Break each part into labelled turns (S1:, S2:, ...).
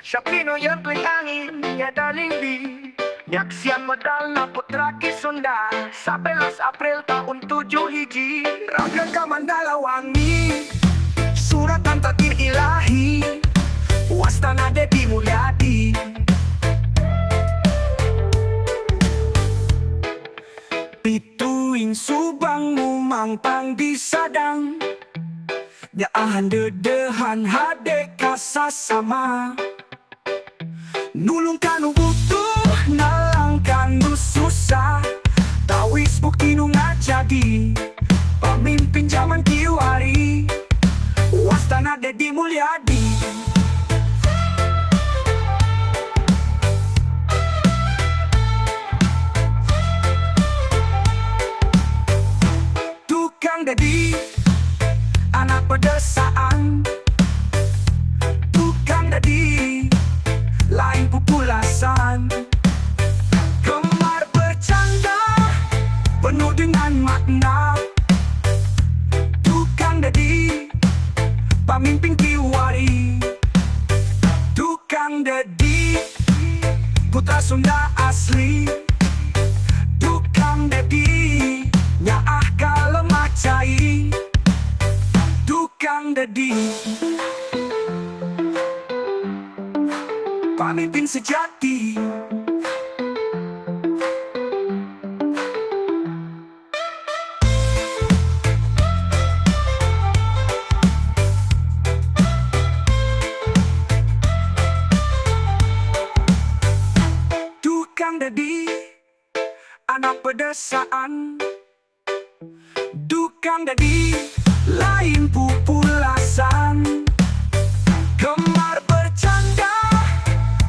S1: Syapino yang angin ya dalingdi Nyaksian medalna putra Ki Sunda 11 April tahun 7 hiji. Raga ka Mandalawangi, suratan takdir ilahi. Wastana Dedi Mulyadi. Pituing Subang mumangpang disadang. Nyaahan dedehan hade kasasama. Nulung kanu butuh, nalang kanu susah. Tawis bukti nu ngajadi pamimpin zaman kiwari. Wastana Dedi Mulyadi. Tukang Dedi, anak pedesaan. Tukang Dedi, lain pupulasan. Gemar bercanda, penuh dengan makna. Tukang Dedi, pemimpin kiwari. Tukang Dedi, putra Sunda asli. Tukang Dedi, nyaah kalemah cai. Tukang Dedi, pemimpin sejati. Tukang Dedi, anak pedesaan. Tukang Dedi, lain pupulasan. Gemar bercanda,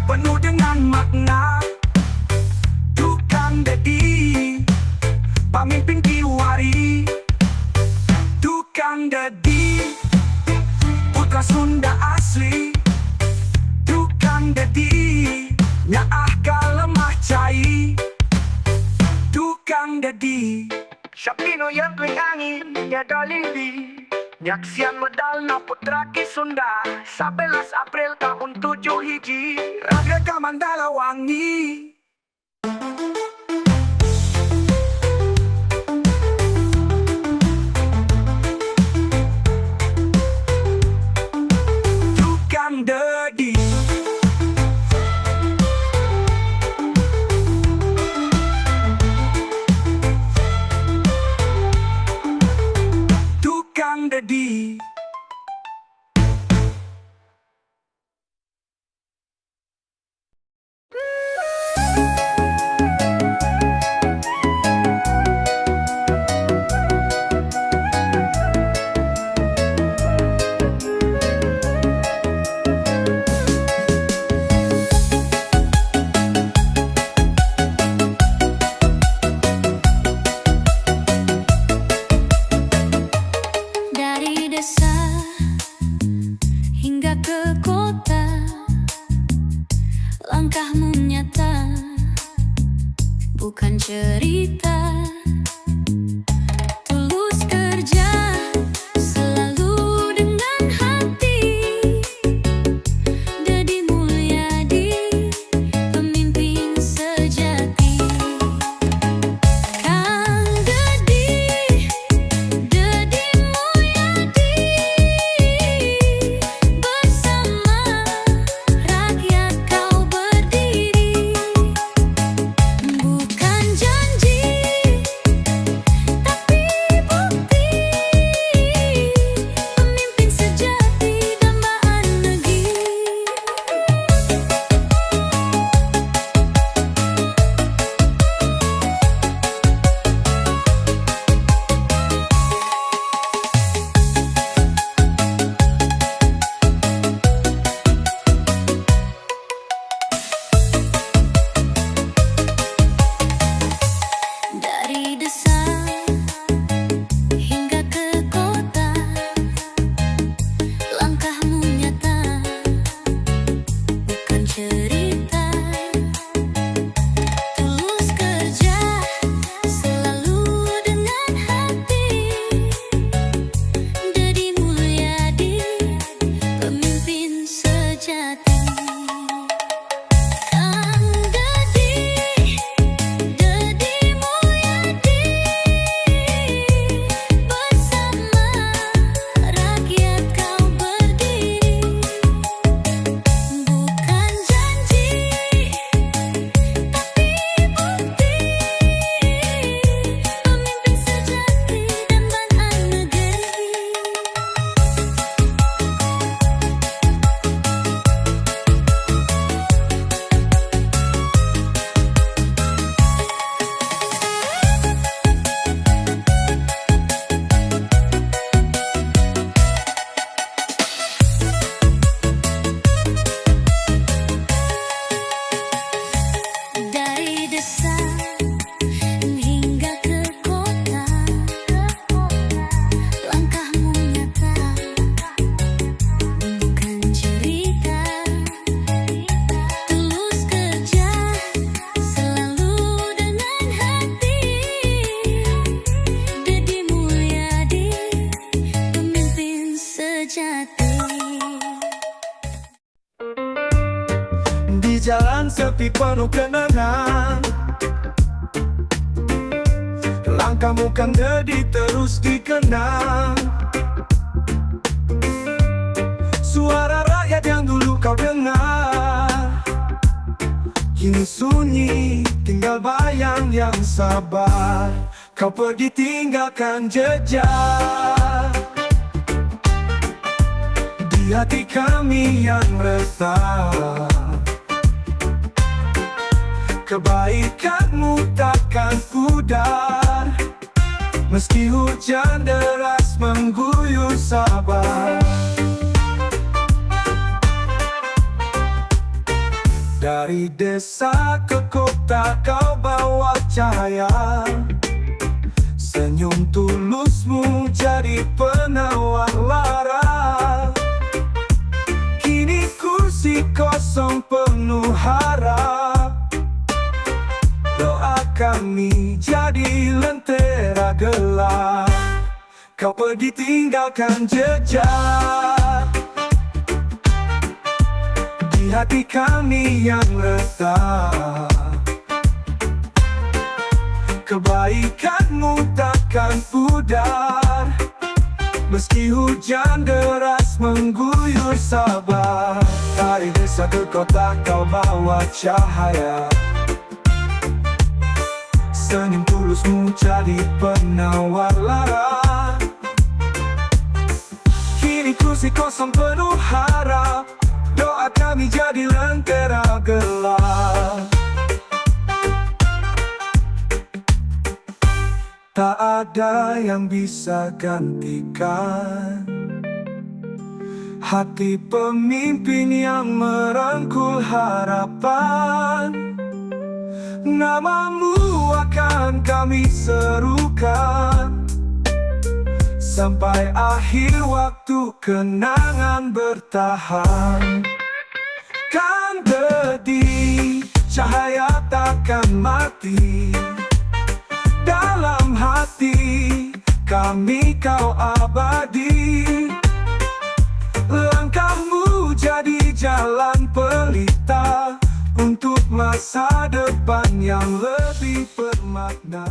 S1: penuh dengan makna. Tukang Dedi, pemimpin kiwari. Tukang Dedi, putra Sunda asli. Tukang Dedi, nyaah kalemah cai. Tukang Dedi. Syapino yang angin ya dalindi. Nyaksian medalna putra Ki Sunda 11 April tahun 7 hiji. Raga ka Mandalawangi. Tukang Dedi. Tukang Dedi.
S2: Dari desa hingga ke kota, langkahmu nyata, bukan cerita. Tulus kerja, selalu dengan hati. Dedi Mulyadi, pemimpin sejati. Kang Dedi, Dedi Mulyadi, bersama rakyat kau berdiri. Bukan janji,
S1: Di jalan sepi penuh kenangan, langkahmu Kang Dedi terus dikenang. Suara rakyat yang dulu kau dengar kini sunyi, tinggal bayang yang sabar. Kau pergi tinggalkan jejak di hati kami yang resah. Kebaikanmu takkan pudar, meski hujan deras mengguyur Sabah. Dari desa ke kota kau bawa cahaya, senyum tulusmu jadi penawar lara. Kini kursi kosong penuh harap, doa kami jadi lentera gelap. Kau pergi tinggalkan jejak di hati kami yang retak. Kebaikanmu takkan pudar, meski hujan deras mengguyur Sabah. Dari desa ke kota kau bawa cahaya, senyum tulusmu jadi penawar lara. Kini kursi kosong penuh harap, doa kami jadi lentera gelap. Tak ada yang bisa gantikan hati pemimpin yang merangkul harapan. Namamu akan kami serukan sampai akhir waktu, kenangan bertahan. Kang Dedi, cahaya takkan mati dalam hati kami, kau abadi. Langkahmu jadi jalan pelita untuk masa depan yang lebih bermakna.